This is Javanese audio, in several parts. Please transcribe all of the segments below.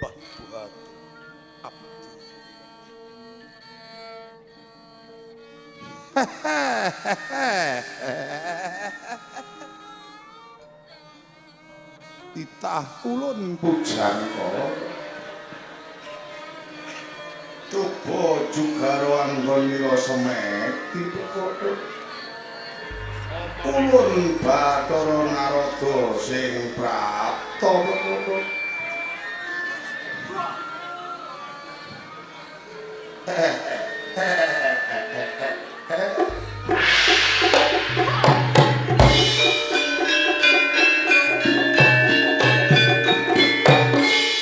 Babuhat abdi. Titah ulun Pujangka. Coba jugaro anggon ira semedi pekodhok. Ulun Bathara Narada sing prapta pekodhok.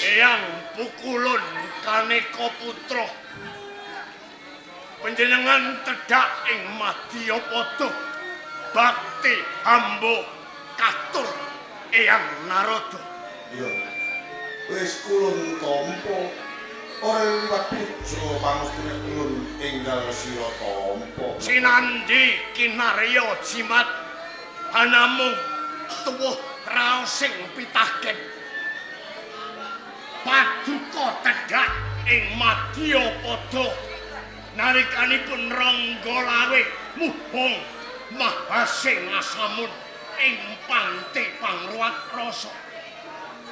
Eyang Pukulun Kaneka Putra. Panjenengan tedhak ing Madyapada bakti hamba katur Eyang Narada. Iya. Wis ulun tampa. Ora liwat puja pangestune ulun enggal sira tampa. Sinandhi kinarya jimat anamung tuwuh raosing pitaken. Paduka tedhak ing Madyapada nalikanipun Rangga Lawe muhung mahasing asamun ing panti pangruwat rasa.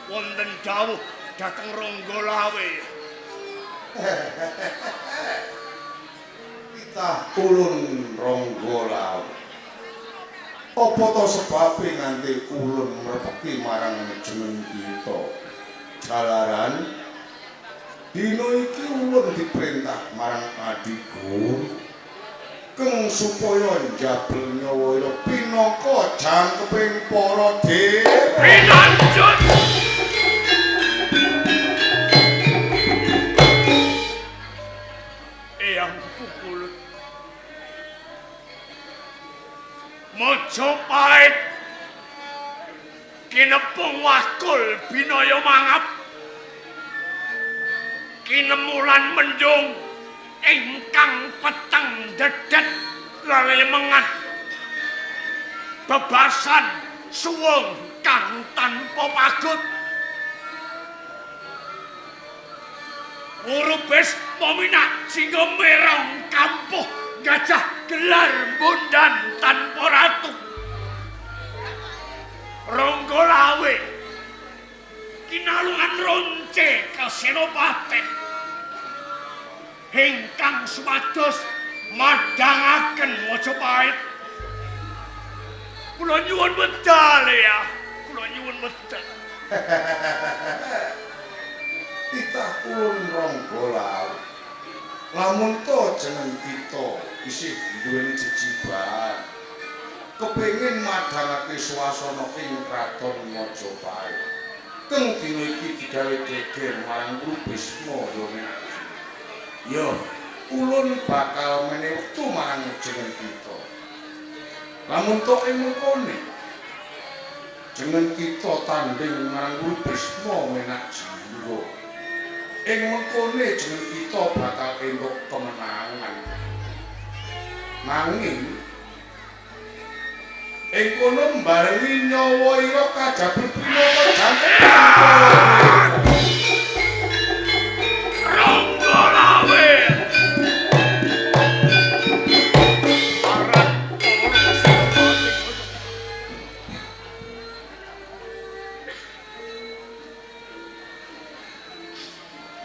Wonten dawuh dhateng Rangga Lawe. Titah ulun Rangga Lawe. Apa to sebabe nganti ulun mrepeki marang jeneng kita? Jalaran dina iki ulun diperintah marang adiku keng supaya njabel nyawa ira pinaka jangkeping para dewa. Pinanjut. Eyang Pukulun Majapahit kinepung wakul binaya mangap kinemulan mendung ingkang peteng dedet lelemengan bebasan suwung kang tanpa pagut Urubis mominak jingga merong kampuh gajah gelar bundan tanpa ratu. Rangga Lawe kinalungan ronce kasenopaten ingkang supados madhangaken Majapahit. Kula nyuwun wedal ya, kula nyuwun wedal. Titah ulun Rangga Lawe. Lamun to jeneng kita isih duweni jejiban, kepengin madhangake swasana ing kraton Majapahit. Keng dina iki digawe geger marang Guru Bisma ya menak. Ya, ulun bakal menehi wektu marang jeneng kita. Lamun to ing mengkone jeneng kita tanding marang Guru Bisma menak jingga. Ing mengkone jeneng kita bakal entuk kemenangan. Nanging ing kono mbarengi nyawa ira kajabel pinaka jangkep. Rangga Lawe arat para senopati.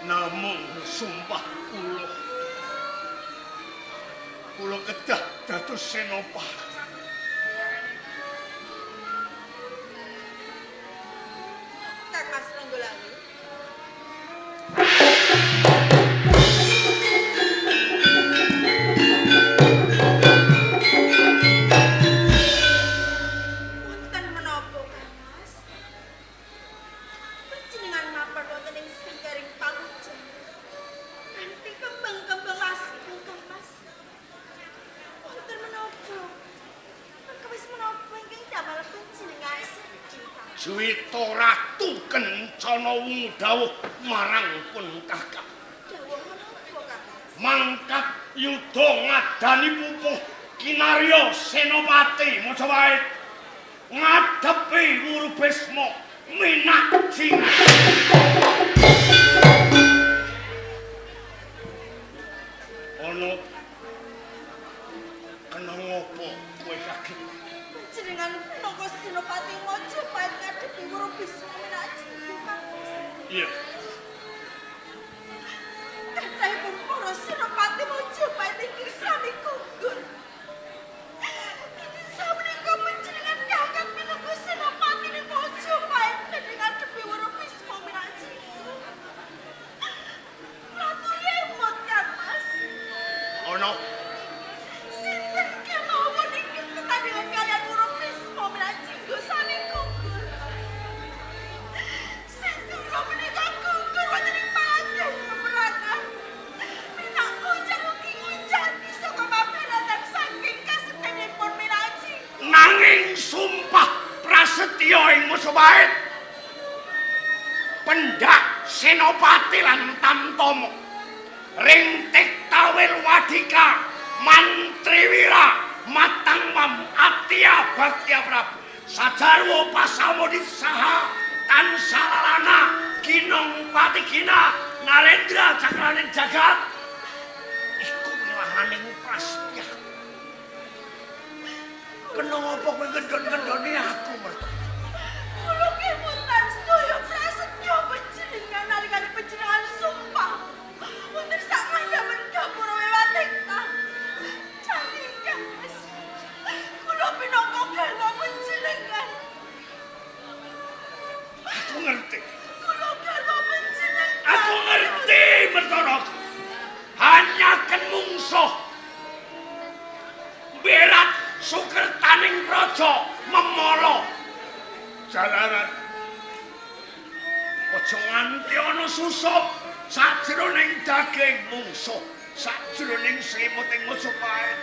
Namung sumpah kula, kula kedah dados senopati. Kang Mas Rangga Lawe. Wonten menapa Kang Mas? Panjenengan mapan wonten ing sanggaring pamujan. Kanthi kembang-kembang lastu Kang Mas. Wonten menapa? Perkawis menapa ingkang damel panjenengan sedih Kang Mas? Juwita Ratu Kencana wungu dawuh marang pun kakak. Dawuh menapa Kang Mas? Mangkat yuda ngadani pupuh kinarya senopati Majapahit ngadepi Wuru Bisma minak jingga. Iya. Kathahipun para senopati Majapahit ingkang sami gugur. Samenika panjenengan kakang minangka senopati ning Majapahit badhe ngadepi Wara Bisma Minajingga. Laturi emot Kang Mas. Ana Sinten kemawon ingkang tetandhingan kaliyan Wara Bisma Minajingga sami gugur. Sindura menika gugur wonten ing panggen peperangan. Minangka jaluki ngujani saka mabaratan saking kasetenipun Minajingga. Nanging sumpah prasetya ing Majapahit. Pendak Senopati lan Tamtama rintik tawil wadika Mantriwira Matang Mam Atya Bagya Prabu sajarwa pasamodi saha tansalalana Ginong Patigina Narendra Cakraning Jagat iku wilahaning prasetya. Kena apa kowe ngendon-ngendoni aku merto? Kula kemutan sedaya prasetya panjenengan nalikane panjenengan sumpah wonten sak ngandhapen gapura wewatekta. Nanging Kang Mas, kula pinangka garwa panjenengan. Aku ngerti. Kula garwa panjenengan. Aku ngerti Mertoroku. Hanya ken mungsuh. Berat sukertaning praja memala. Jalaran. Aja nganti ana susup sajroning daging mungsuh, sajroning slimuting Majapahit.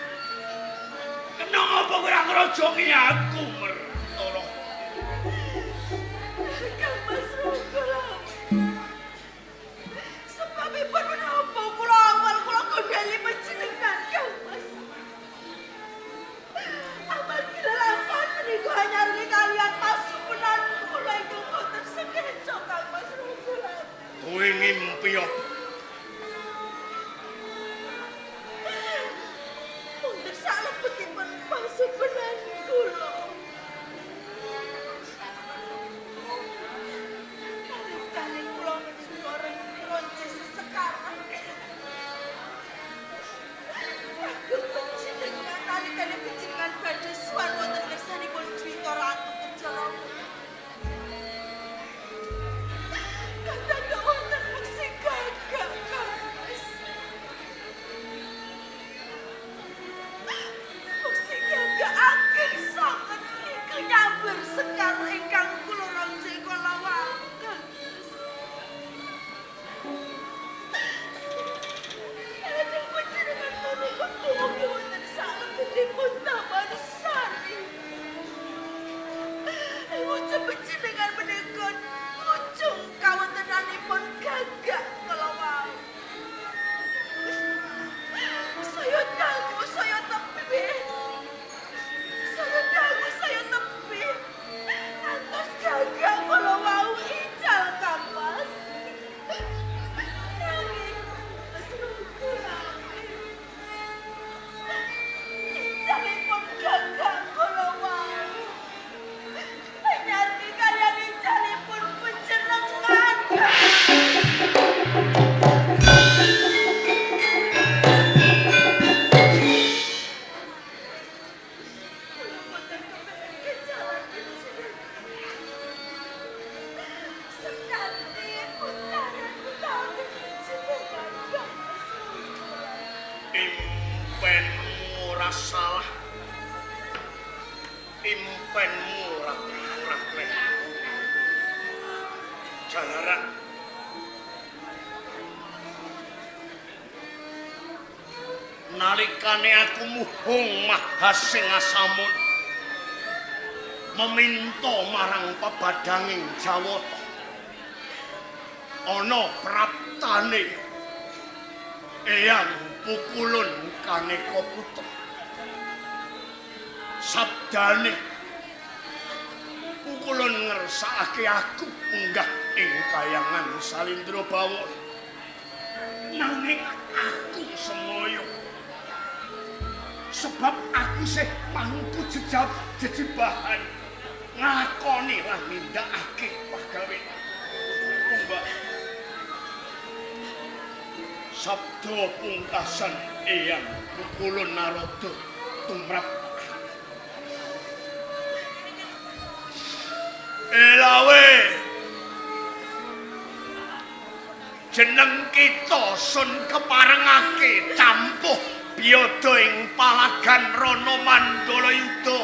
Kena apa kowe ora ngrajangi aku Mertoro? Kang Mas Rukula. Sebabipun menapa kula awal kula gondeli panjenengan Kang Mas. Amargi lelampahan menika hanya kalian pasupunan kula ingkang boten sekeca Kang Mas Rukula. Kowe ngimpi apa? Wonten salebetipun pasupunan kula. Nalikane kula menika ronce sesekarang. Kagem panjenengan nalikane panjenengan badhe suwan wonten ngersanipun Juwita Ratu Kencana. Kadang wonten peksi gagak Kang Mas. Peksi gagak ageng sanget ingkang nyamber sekar ingkang kula ronce kala wau Kang Mas. Lajeng panjenengan punika dumugi wonten salebetipun Taman Sari. Wujud panjenengan menika ujung kawontenanipun gagak kala wau. Saya dangu, saya tebih. Saya dangu, saya tebih. Ngantos gagak kala wau ical Kang Mas. Nanging Mas Rukula. Icalipun gagak kala wau. Nyarti kalian icalipun panjenengan. Kula boten kepengin kejalan panjenengan. Sekati putaran putaran panjenengan Kang Mas Rukula. Impenmu ora salah. Impenmu ora ora kleru. Jalaran. Nalikane aku muhung Mahasingasamun meminta marang pebadanging Jawata ana praptane Eyang Pukulun Kaneka Putra sabdane Pukulun ngersakake aku munggah ing kayangan Salindra Bawana nanging aku semoyo sebab aku sih mangku jejab jejibahan nglakoni lan nindakake pagawe. Mbak. Sabda pungkasan Eyang Pukulun Narada tumrap Elawe. Jeneng kita sun keparengake campuh biyada ing palagan Rana Mandalayuda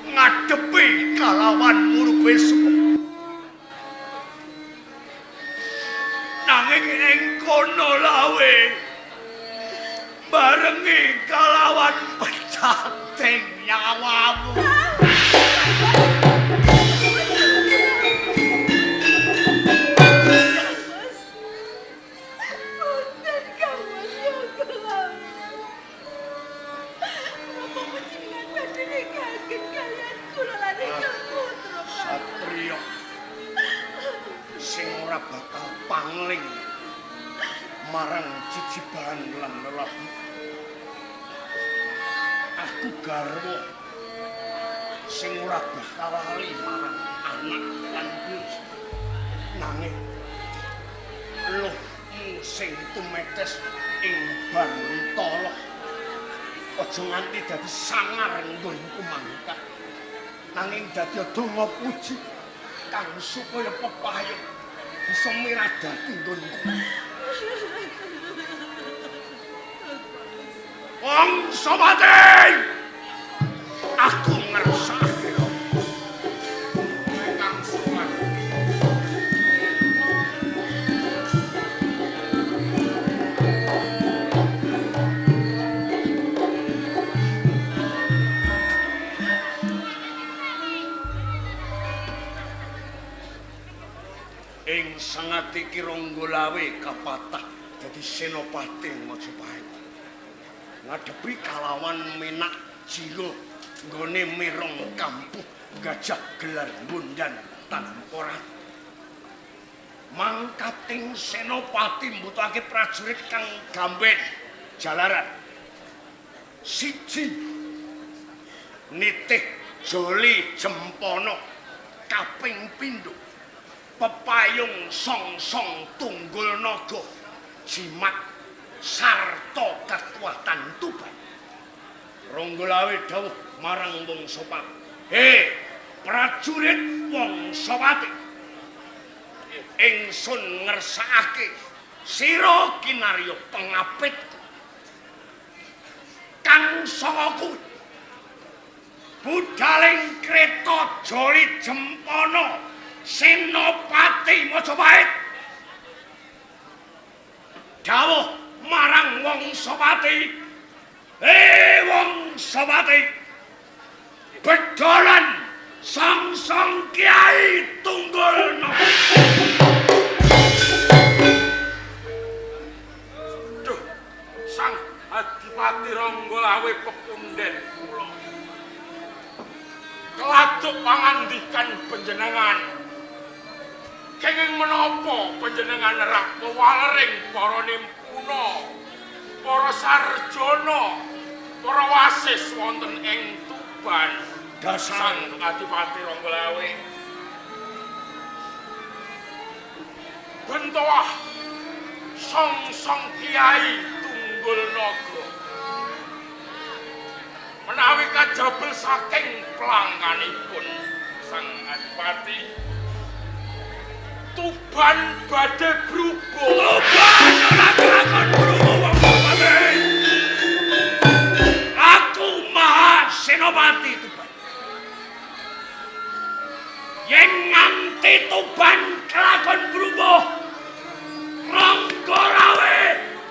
ngadepi kalawan Murbesma. Nanging ing kono lawe barengi kalawan pecating nyawamu. Satriya sing ora bakal pangling marang jijibahan lan lelabu. Aku garwa sing ora bakal lali marang anak lan bojo. Nanging luhmu sing tumetes ing bantala aja nganti dadi sangar nggonku mangkat. Nanging dadi donga puji kang supaya pepayung bisa miradati nggonku. Wong Sopati, aku ngersakake Kang Soman. Ing sangati Kiranggalawe kapatah dadi senopati Majapahit. Ngadepi kalawan Menak Jiro nggone mireng kampuh gajah gelar bundan tanpa ratu. Mangkating senopati mbutuhake prajurit kang gamben jalaran. Siji nitih joli jempono kaping pindho pepayung song-song tunggul naga jimat sarta kekuatan Tuban. Ronggolawe dawuh marang wong Sopati, "He, prajurit wong Sopati, ingsun ngersakake sira kinarya pengapitku kang saka kuwi budaling kreta joli jempono Senopati Majapahit. Dawuh marang wong Sopati, he wong Sopati, bedolan sang-sang kiai tunggul naga." Duh, Sang Adipati Ronggolawe pepunden kula. Keladuk pangandikan panjenengan. Kenging menapa panjenengan nerak pewalering para nimpuna, para sarjana, para wasis wonten ing Tuban. Dasar Sang Adipati Ronggolawe. Bentawah song-song kiai tunggul naga menawi kajabel saking pelangganipun Sang Adipati, Tuban badhe brubuh. Tuban ora kelakon brubuh wong Sopati. Aku Maha Senopati Tuban. Yen nganti Tuban kelakon brubuh, Ronggolawe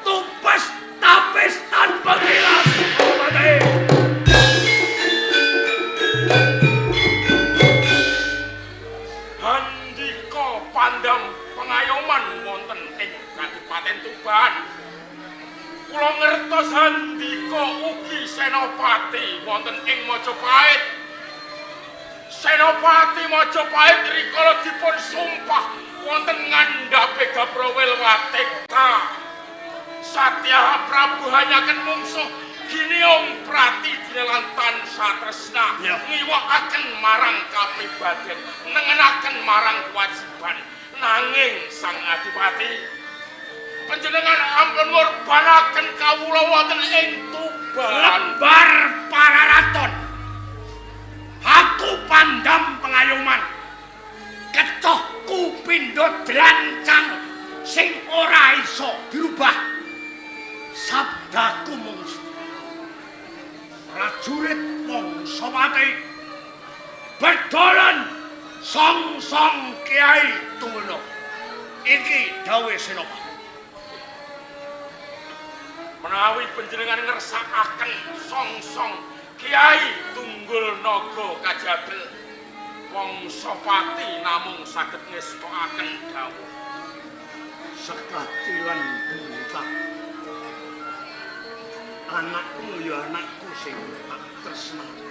tupes tapis tanpa kilas Sopati. Handika pandam pengayoman wonten ing Kadipaten Tuban. Kula ngertos handika ugi senopati wonten ing Majapahit. Senopati Majapahit rikala dipun sumpah wonten ngandhape Gaprawil Watikta. Satyaha Prabu hanyaken mungsuh giniong prati dinelan tansah tresna, ngiwakaken marang kapribaden, nengenaken marang kewajiban. Nanging Sang Adipati, Panjenengan ampun ngorbanaken kawula wonten ing Tuban. Lembar Pararaton. Aku pandam pengayoman. Kecohku pindho drancang sing ora iso dirubah. Sabdaku mung prajurit Wangsapati bedolan song-song Kiai Tunggul. Iki dawuhe Senopati. Menawi panjenengan ngersakaken song-song Kiai Tunggul Naga Kajabel, Wangsapati namung saged ngestokaken dawuh. Sekati lan Buntak, anakmu ya anakku sing tak tresnani.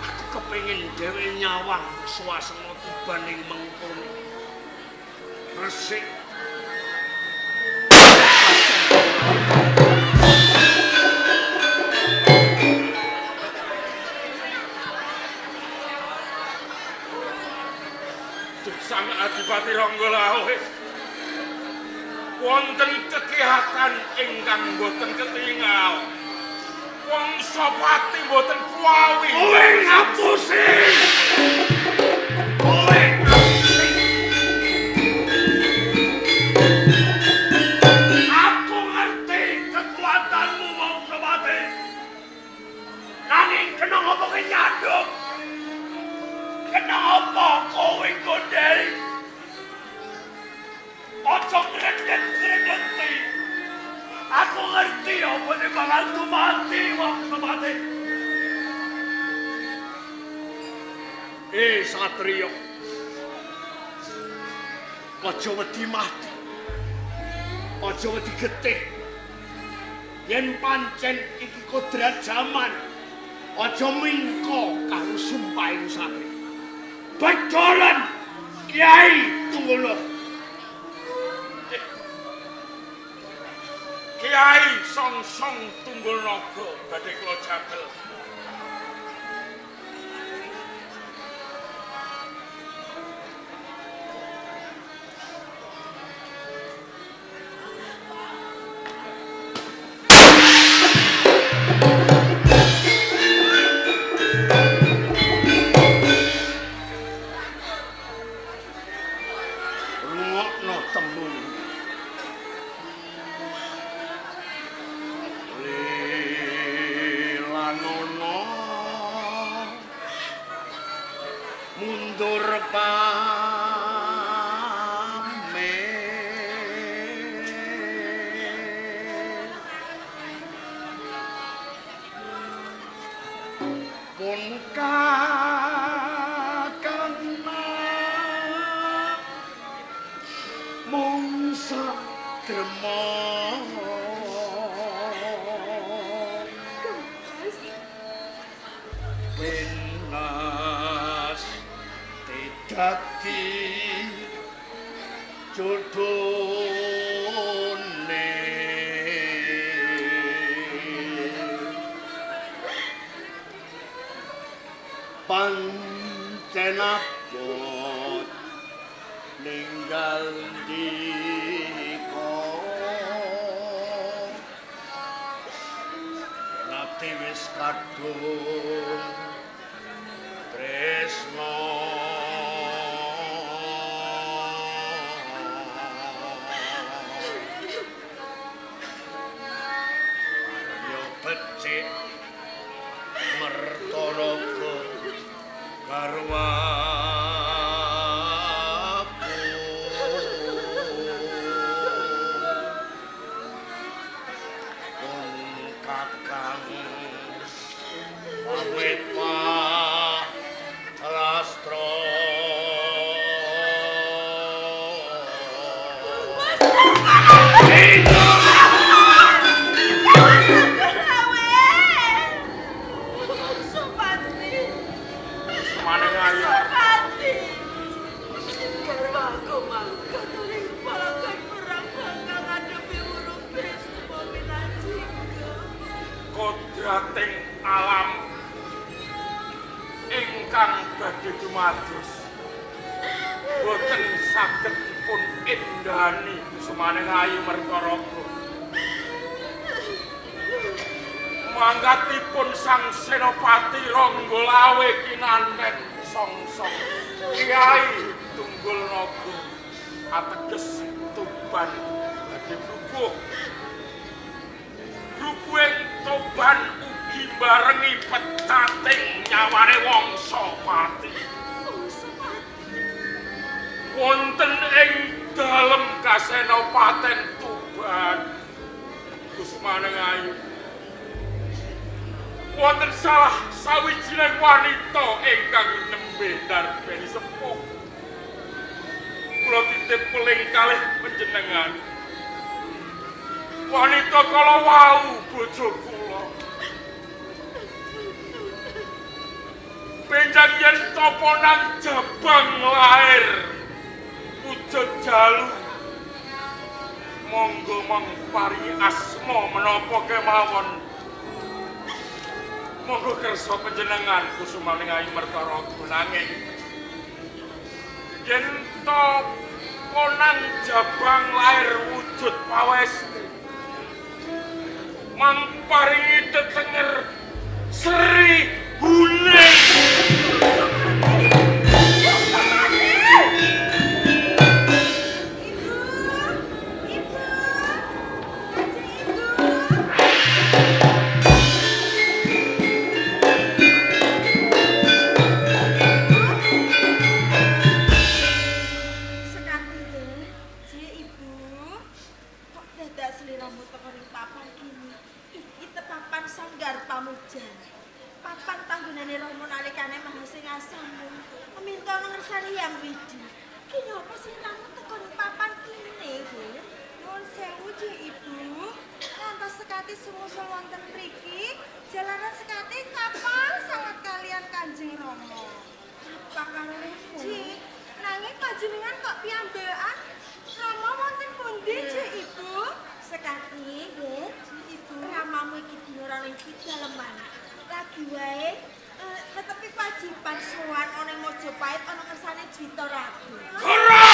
Aku kepengin dhewe nyawang swasana Tuban ing mengkono. Resik. Duh, Sang Adipati Ranggalawe, wonten kekehatan ingkang boten ketingal. Wangsapati boten kuawi. Kowe ngapusi. Kowe ngapusi. Aku ngerti kekuatanmu Wangsapati. Nanging kena apa kowe nyandung? Kena apa kowe gondel? Aja ngrendet-ngrendeti. Aku ngerti apa sing bakal dumadi Wangsapati. Satriya. Aja wedi mati. Aja wedi getih. Yen pancen iki kodrat jaman, aja mingko karo sumpahing satri. Bedolan Kiai Tunggul. Kiai Songsong Tunggul Naga badhe kula jabel. Rungokno tembung. Lilanono mundur pamit. Pun kakana mung sagrema. Wenas dadi jodhone. Pancen abot ninggal dika. Nate wis kadung tresna. Arya becik mertaraga garwaku. Pun kakang pamit Pak Lastra. Kodrating alam ingkang badhe dumados boten saged dipun dipun endani Kusumaning Ayu Mertaraga. Mangkatipun Sang Senopati Ronggolawe kinanten songsong Kyai Tunggul Naga ateges Tuban badhe brubuh. Brubuhing Tuban ugi barengi pecating nyawane Wangsa Pati. Wonten ing dalem Kasenopaten Tuban Kusumaning Ayu wonten salah sawijining wanita ingkang nembe darbeni sepuh. Kula titip peling kalih panjenengan. Wanita kala wau bojo kula. Benjang yen tapa nang jabang lair wujud jalu. Monggo mangparingi asma menapa kemawon. Monggo kersa panjenengan Kusumaning Ayu Mertaraga nanging yen tapa nang jabang lair wujud pawesti mangparingi tetenger Sri Huning. Amen.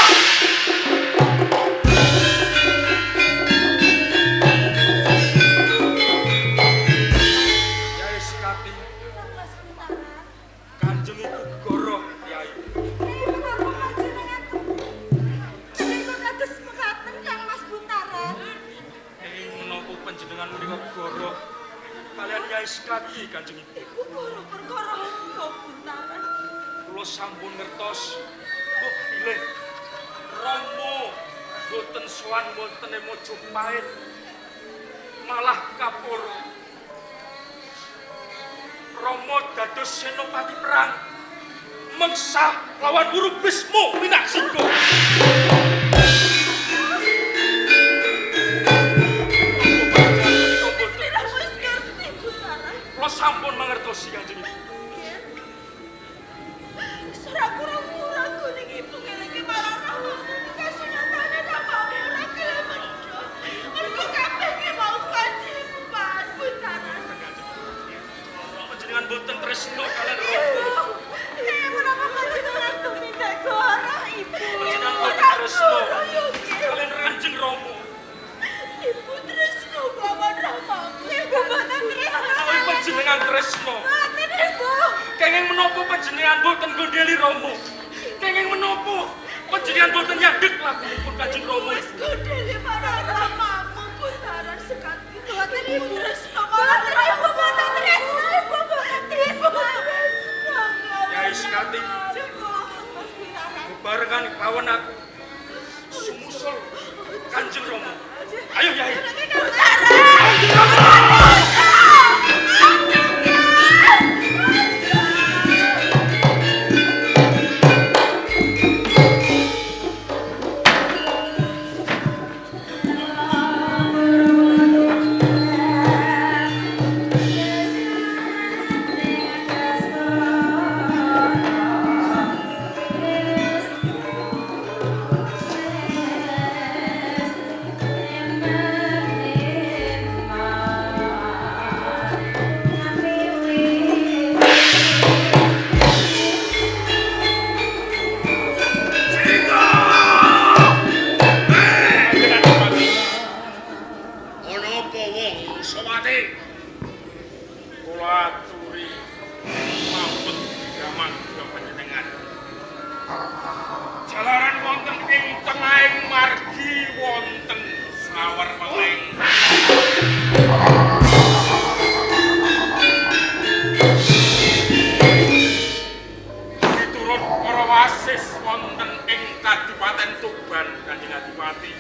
para wasis wonten ing Kadipaten Tuban Kanjeng Adipati.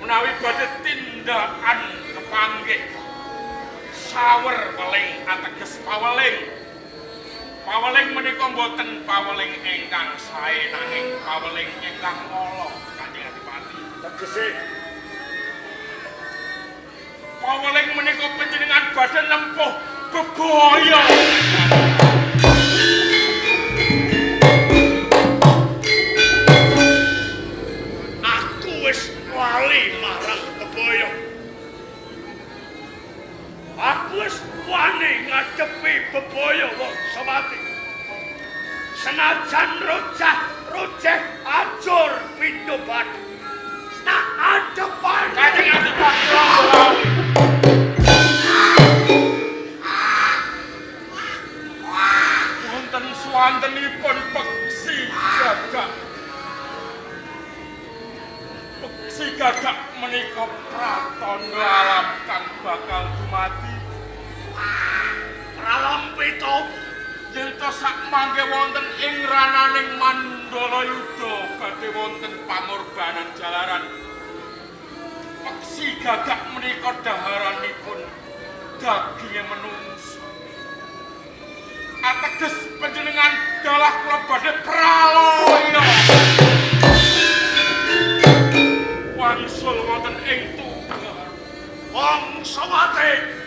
Menawi badhe tindakan kepanggih sawer weling ateges paweling. Paweling menika mboten paweling ingkang sae nanging paweling ingkang ala Kanjeng Adipati. Tegese paweling menika panjenengan badhe nempuh bebaya. Aku wis lali marang bebaya. Aku wis wani ngadepi bebaya wong Sawati. Senajan rojah rojeh ajur pindho bathik. Tak adepan Kanjeng Adipati Ranggalawe. Wonten swantenipun peksi gagak. Peksi gagak menika pratandha alam kang bakal dumadi. Pralampi to yen to sak mangke wonten ing rananing Mandalayuda badhe wonten pangorbanan jalaran. Peksi gagak menika daharanipun daginge menungsa. Ateges panjenengan dalah kula badhe pralaya. Wangsul wonten ing Tuban. Wong Sawati.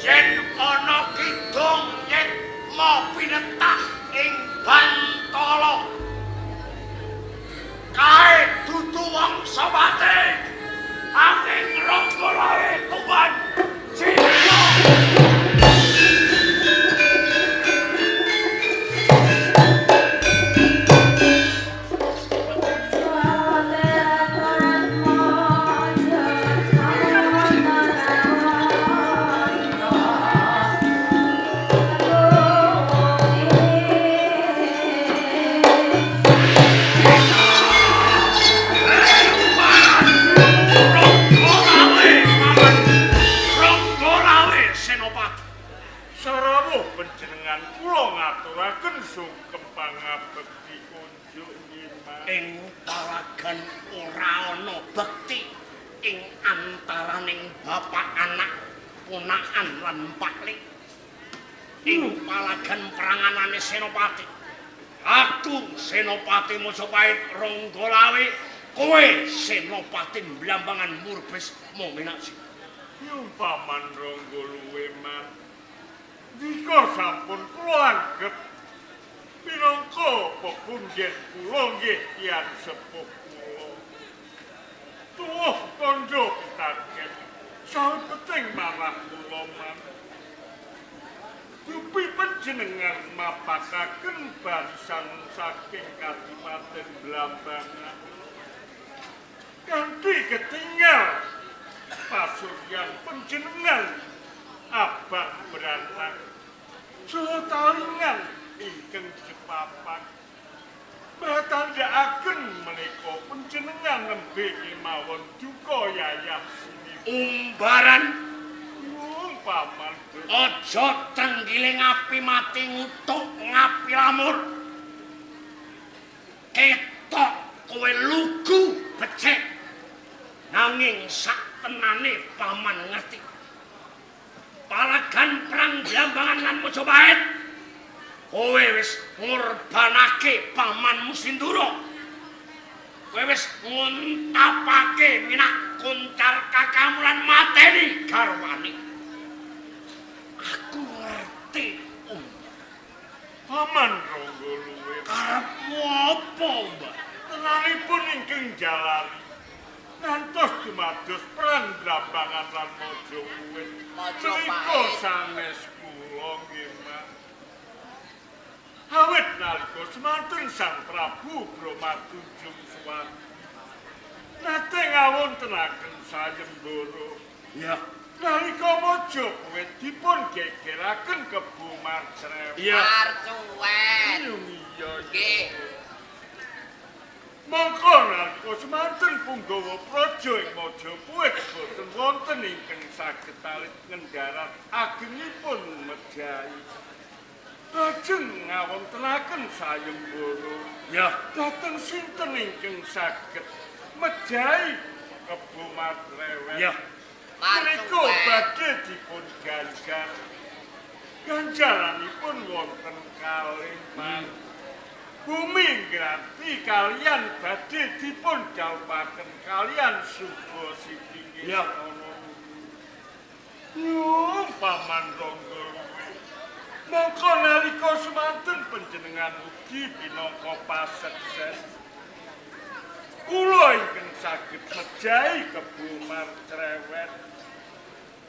Yen ana kidung yetma pinetah ing Bantala. Kae dudu wong Sawati. Anging Ranggalawe Tuban Cina. Sungkem pangabekti kunjuk nyimak. Ing palagan ora ana bekti ing antaraning bapak anak, ponakan lan paklik. Ing palagan peranganane Senopati. Aku Senopati Majapahit Ranggalawe, kowe Senopati Blambangan Murbes Mominaji. Yung paman Ranggalawe man. Dika sampun kula anggep minangka pepundhen kula nggih tiyang sepuh kula. Tuwuh kandha pitaken sapeting marah kula man. Dupi panjenengan mapakaken barisan saking Kadipaten Blambangan. Kanthi ketingal pasuryan panjenengan abang berantak saha talingan ingkang jepapan pratandhakaken menika panjenengan nembe kemawon duka yayah sini umbaran yung paman aja trenggiling api mati ngutuk ngapi lamur ketok kowe lugu becik nanging sak tenane paman ngerti palagan perang Blambangan lan Majapahit kowe wis ngorbanake pamanmu Sindura. Kowe wis nguntapake minak kuncar kakamu lan mateni garwane. Aku ngerti, Om. Paman Ranggalawe karepmu apa, Mbak? Tenanipun ingkang jalari ngantos dumados perang Blambangan lan Majapahit. Menika sanes kula nggih, Mas. Awit nalika semanten Sang Prabu Brahma tunjung suwargi nate ngawontenaken sayembara. Iya. Nalika Majapahit dipun gegeraken Kebo Marcrewet. Iya. Marcuwet. Iya. Nggih. Mongko nalika semanten punggawa praja ing Majapahit boten wonten ingkang saged alit ngendharat agengipun mejahi. Lajeng ngawontenaken sayembara. Ya, Dhateng sinten ingkang saged mejahi Kebo Marcrewet? ya. Menika badhe dipun ganjar. Ganjaranipun wonten kalih man. Bumi Ngranti kalian badhe dipun dhawuhaken kalian Suba Siti Ya. Nyuwun Paman Rangga Luwih. Mongko nalika semanten panjenengan ugi pinangka pasukses. Kula ingkang saged mejahi Kebo Marcrewet.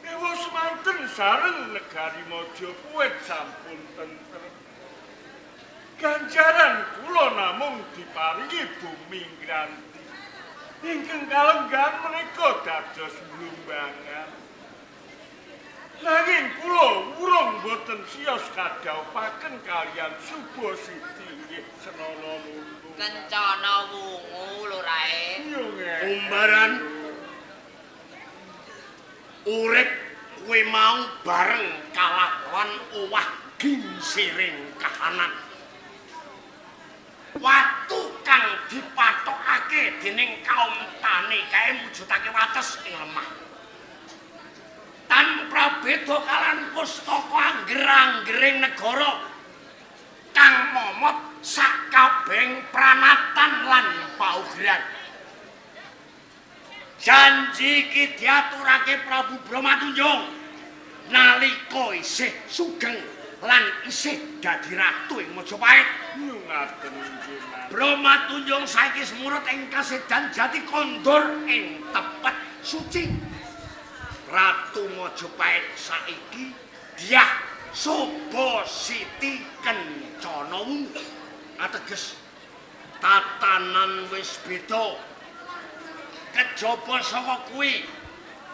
Ewa semanten sareng negari Majapahit sampun tentrem. Ganjaran kula namung diparingi bumi Ngranti. Ingkang kalenggahan menika dados blumbangan. Nanging kula wurung boten siyos kadhawuhaken kalian Suba Siti inggih Senana Wungu. Kencana wungu lurae. Umbaran urip kowe mau bareng kalakon owah gingsiring kahanan. Watu kang dipatokake dening kaum tani kae mujudake wates ing lemah. Tan prabeda kalan pustaka angger-anggering negara kang momot sakabehing pranatan lan paugeran. Janji iki diaturake Prabu Bramatunjung nalika isih sugeng lan isih dadi ratu ing Majapahit. Ngaten inggih Mas. Bramatunjung saiki semurut ing kasedan jati kondur ing tepet suci. Ratu Majapahit saiki Dyah Suba Siti Kencana Wungu. Ateges tatanan wis beda. Kejaba saka kuwi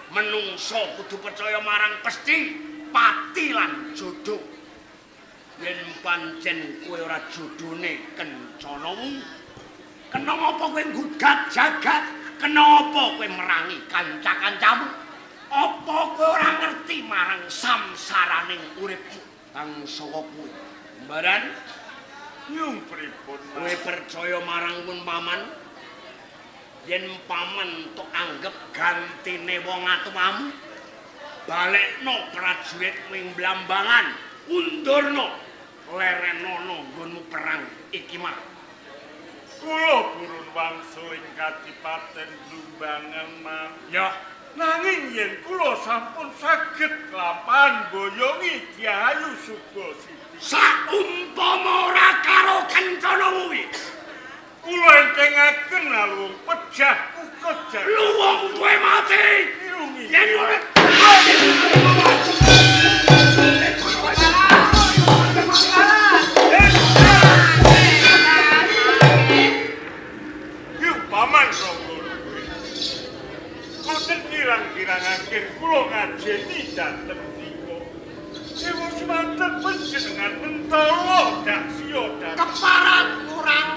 menungsa kudu percaya marang pesti, pati lan jodoh. Yen pancen kowe ora jodhone Kencana Wungu, kena apa kowe nggugat jagat? Kena apa kowe merangi kanca-kancamu? Apa kowe ora ngerti marang samsaraning uripmu? Kang saka kuwi. Mbaran, Nyung pripun kowe percaya marang pun paman? Yen paman tok anggep gantine wong atuwamu, balekno prajurit ing Blambangan, undurno lerenono nggonmu perang iki mah. Kula purun wangsul ing kadipaten Blumbangan Mas. Ya, Nanging yen kula sampun saged kelampahan boyongi Dyahayu Suba Siti. Saumpama ora karo Kencana kuwi, Kula entengaken lalu pejah kukut jagat. Luwung kowe mati. Irungi. Yen ora Yuk Paman Rangga Luwih. Boten kirang-kirangaken kula ngajeni dhateng nika. Ewa semanten panjenengan mentala daksiya dhateng keparat kurang.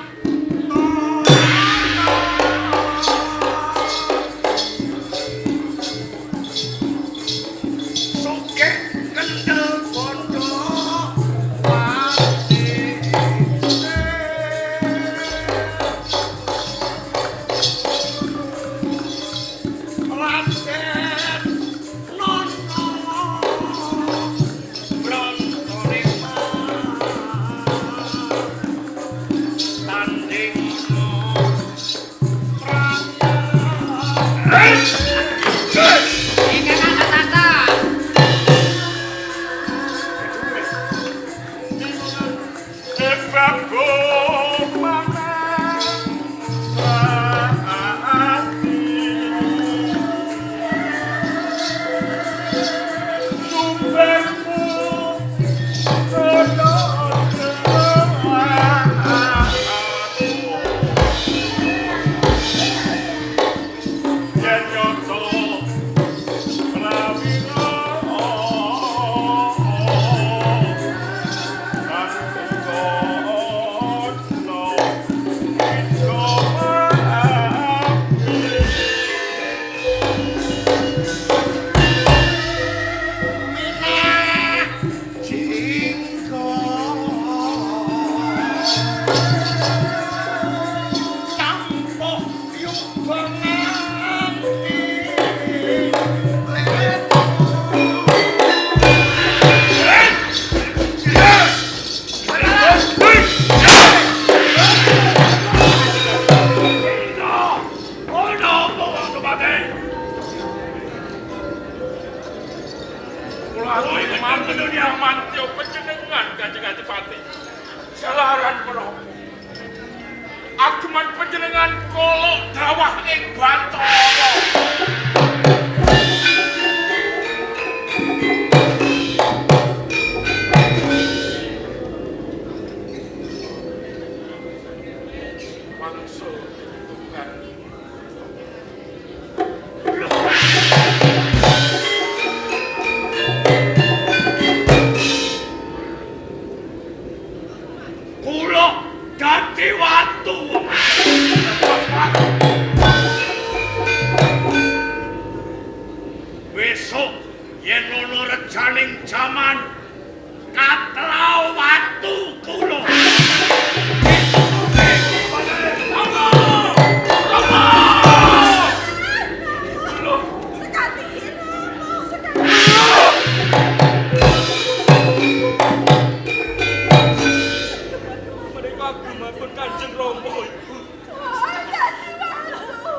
Sugih kendel bondo pati. Raden nono brontone tanding Ingkang atas-atas. menapa-napa. Ageman panjenengan kolok dawah ing Bathara. Wangsul tugan. Kula dadi watu. Besok yen ana rejaning jaman katlao watu kula. Sekati Rama, sekati. Menika agemanipun Kanjeng Rama, Ibu. Oh, dadi watu.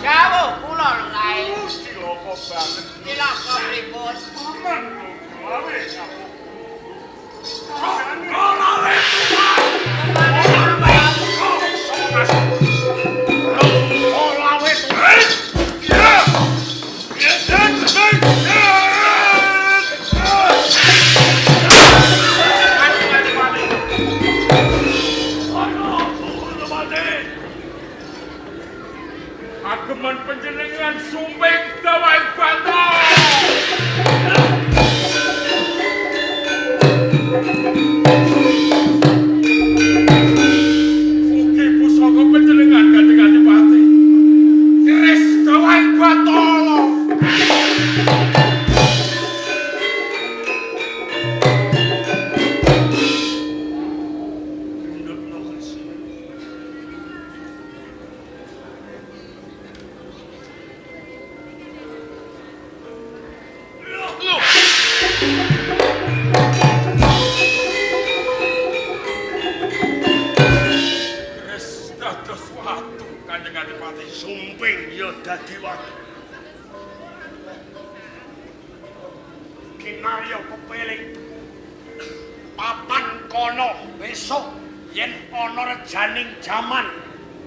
Dawuh kula lurae. Cilaka banget. Cilaka pripun? Paman gawe aku. Kalawe tuan. Kalawe tuan. Ageman panjenengan sumping dawah ing Bathara. Mugi pusaka panjenengan Kanjeng Adipati. Keris dawah ing Bathara. Keris dados watu Kanjeng Adipati. Sumping ya dadi watu. Kinarya kepeling papan kono besok yen ana rejaning jaman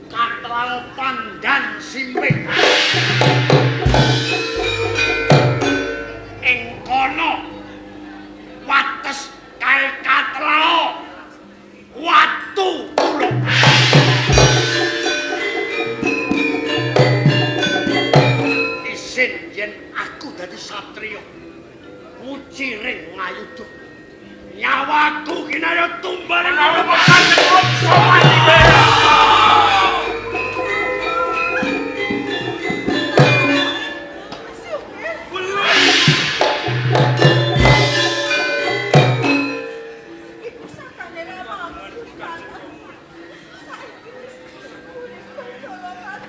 katral pandan simping. Ing kono wates kae katrao watu kula. Isin yen aku dadi satriya muci ring ngayuda nyawaku kinarya tumbal ing Menawi Kanjeng Ruksa. Ibu sakane Rama aku banget. Saiki wis urip pertolongan.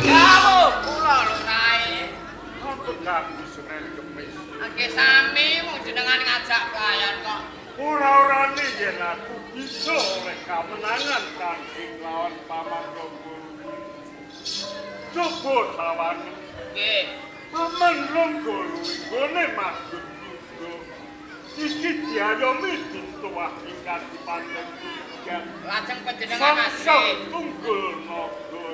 Dawuh kula lurae. Aku gak Senin Kemis. Nggih sami wong jenengan ngajak playon kok. Ora-orane yen aku bisa oleh kamenangan tanding lawan Paman Longgoro. Coba sawangen. Nggih. Paman Longgoro nggone maksud yuda. Iki diayomi dituwah ing kadipaten Tugan. Lajeng panjenengan Samsung asri. tunggul naga.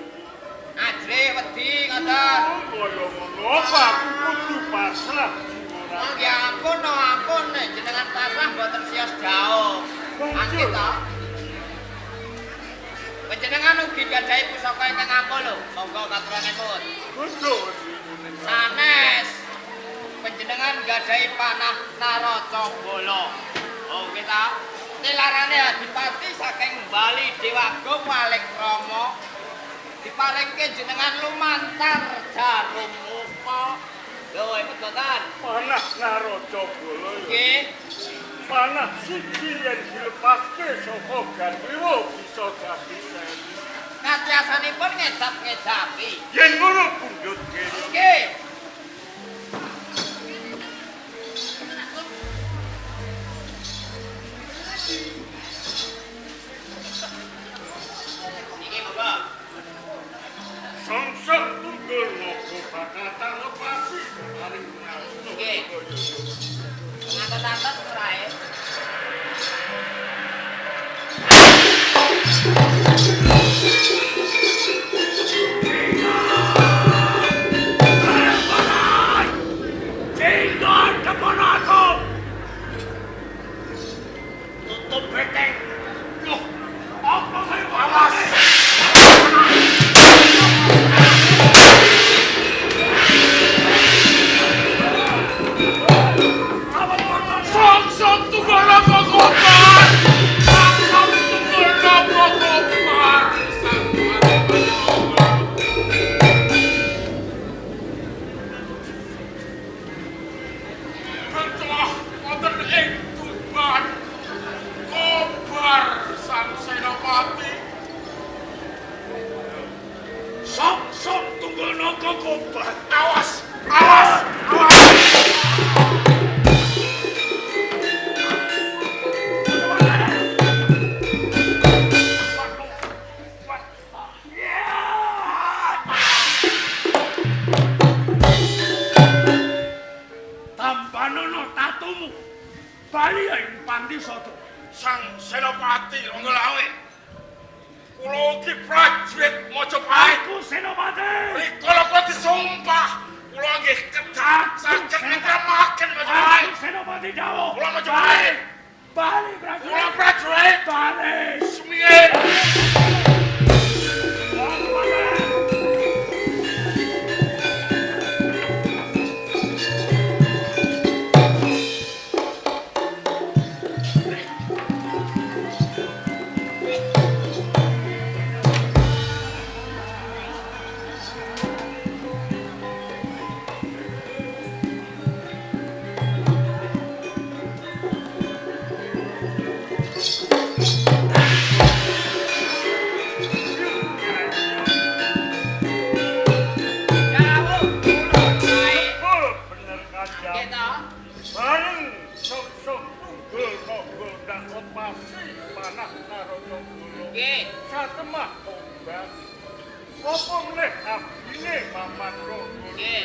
Ajre wedi ngoten. Kaya ngono apa aku kudu pasrah jiwa. Oh ya ampun, no ampun nek jenengan pasrah mboten sios jauh. Angke to. Panjenengan ugi gadhahi pusaka ingkang ampuh lho. Monggo katuranipun. Kudu wedi kuning. Sanes. gadahi panah Naraca Bala. Oh nggih ta. Tilarane Adipati saking Bali Dewagung Walikrama diparingke jenengan lumantar jarum muka. Lho, iku dotan. Panah Naraca Bala ya. Nggih. Panah siji yen dilepaske saka Gandriwa bisa dadi seni. Katiasanipun ngedap-ngedapi. Yen ngono pundhut kene. Nggih. Niki monggo. Songsong tunggul naga bakal tak lepasi maring Naraca. Nggih. Ngatos-atos ora e. Jinggon depono aku. Tutup beteng. Loh, apa kowe awas? Songsong tunggul naga kobar. Songsong tunggul naga kobar. Bentelah wonten ing Tuban. Kobar Sang Senopati. Songsong tunggul naga kobar. Awas, awas, awas. Tambanono tatumu. Bali ing Pandi Soto. Sang Senopati Ronggolawe. Kula ugi prajurit Majapahit. Aku Senopati. Rikala kula disumpah, kula nggih kedah saged ngremaken Majapahit. Aku Senopati dawuh. Kula Majapahit. Bali prajurit. Kula prajurit. Bali. Sumingit. Jawuh kula kae. Bener kanjeng. Nggih ta. Bareng songsong tunggul naga ndak lepasi panah Naraca Bala. Nggih. Satemah tombak. Apa meneh abdine Paman Rangga. Nggih.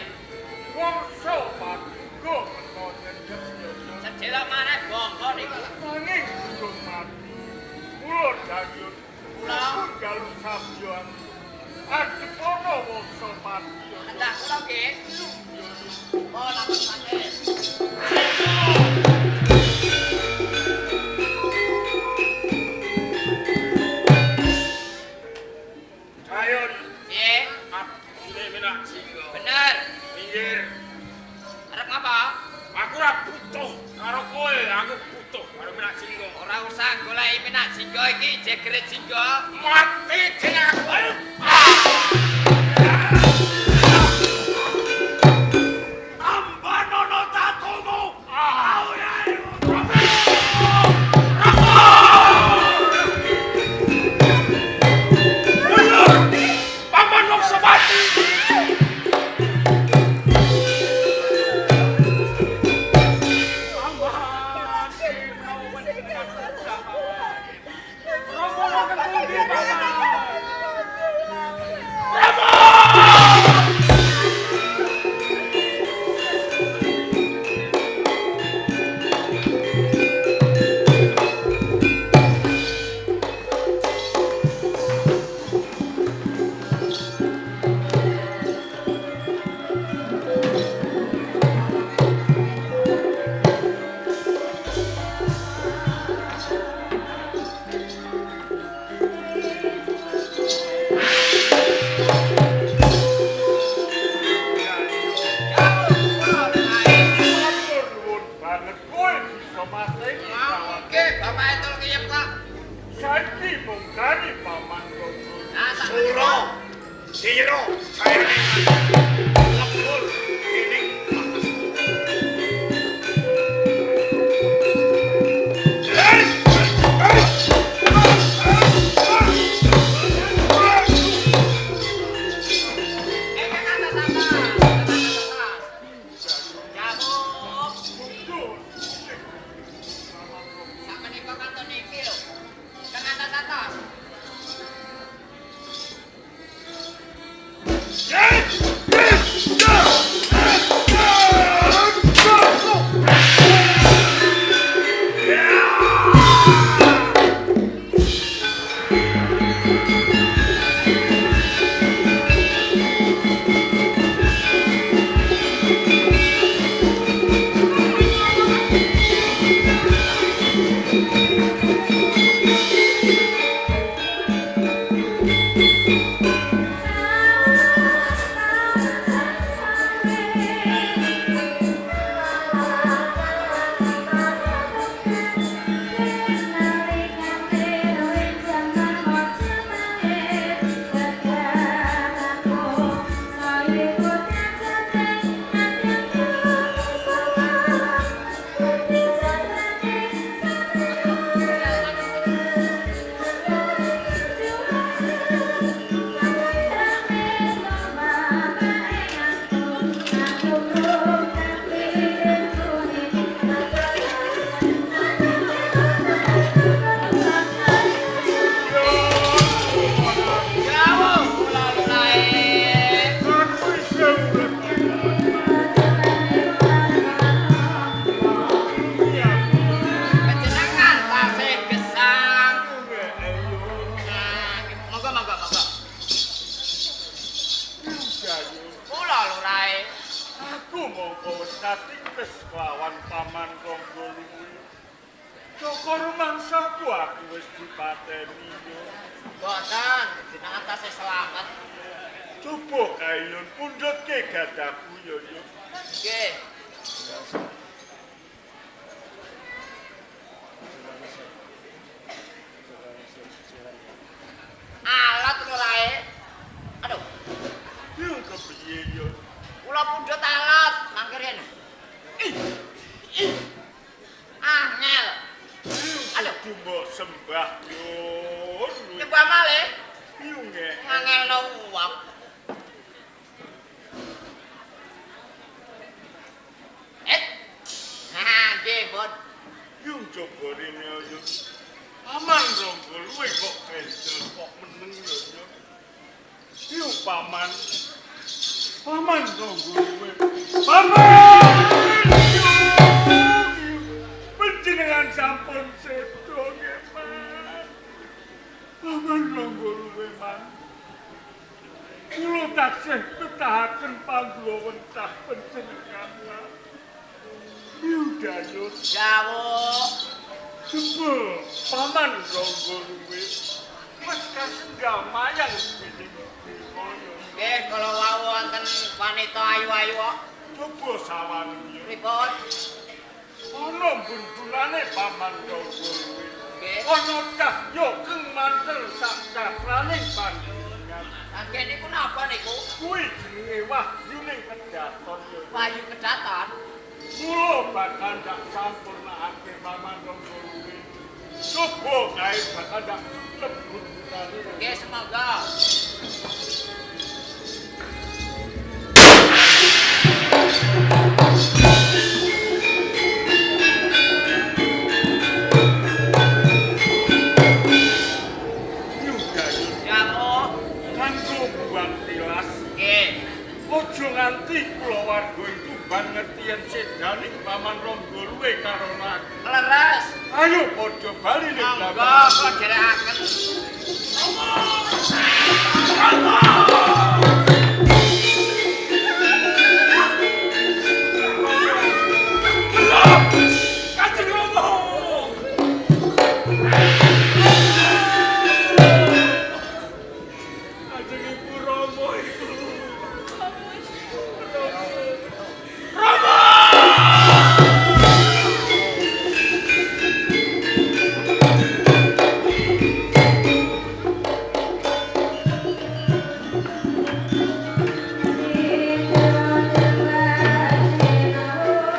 Wangsa paduka mena nyendhet yasa. Sejelok maneh bangga niku. Nanging durung mati. Kula dayun Kula. jaluk sabyan. Adepana wangsa pati. Kendak kula nggih. Oh, lapor sanget. Dayun Nggih. abdine Minak Jingga. Bener. Minggir. Arep ngapa? Aku ora butuh karo kowe, aku butuh karo Minak Jingga. Ora usah goleki Minak Jingga iki jegere jingga. Mati jeneng aku. Tambanono tatumu. Paman Wangsapati. Romo wonten pundi, Paman? Jawuh kula lurahe. Aku isih urip. Iya. Panjenengan tasih gesang. Ayo. Nah, monggo monggo monggo. Dayu. Kula lurahe. Aku mongko wis katikes kelawan paman Rangga Luwe. Joko rumangsaku aku wis dipateni yo. Mboten, jenengan tasih selamat. Coba kae yun pundhutke gadaku yo yo. Nggih. Alat lurahe. Aduh, Yo kepiye yo? kula pundhut alat mangke riyen. Angel. Aduh, Kudu mbok sembah yo. nyembah malih Yo ngek. ngangelno wong. Eh. Nah, nggih, Bun. Yo coba rene yo. Paman Rangga Luwe kok kendel kok meneng yo yo. Yo paman. Paman Rangga Luwe. Paman! Yo! Panjenengan sampun sedo nggih, Mas. Paman Rangga Luwe, Man. Kula taksih betahaken pangluwentah panjenengan, Mas. Yo dayut. Jawuh. Jebul paman Rangga Luwe wis kasenggal mayang dening Bima yo. Nggih, kala wau wonten wanita ayu-ayu kok. Coba sawangi yo. Pripun? Ana bundulane paman Rangga Luwe. Nggih. Ana cahya kang mantel sak cakraning panjenengan. Anggen niku napa niku? Kuwi jenenge wahyuning kedaton yo. Wahyu kedaton. Kula bakal ndak sampurnakake paman Rangga Luwe. Coba kae bakal ndak cucep bundulane. Nggih, semoga. Yo gayut. Jawuh. Kanggo buang tilas. Nggih. Aja nganti kulawarga ing Tuban ngerti yen sedaning Paman Rangga Luwe karo aku. Leres. Ayo padha bali ning Monggo Blabakan. kula dherekaken. Rangga!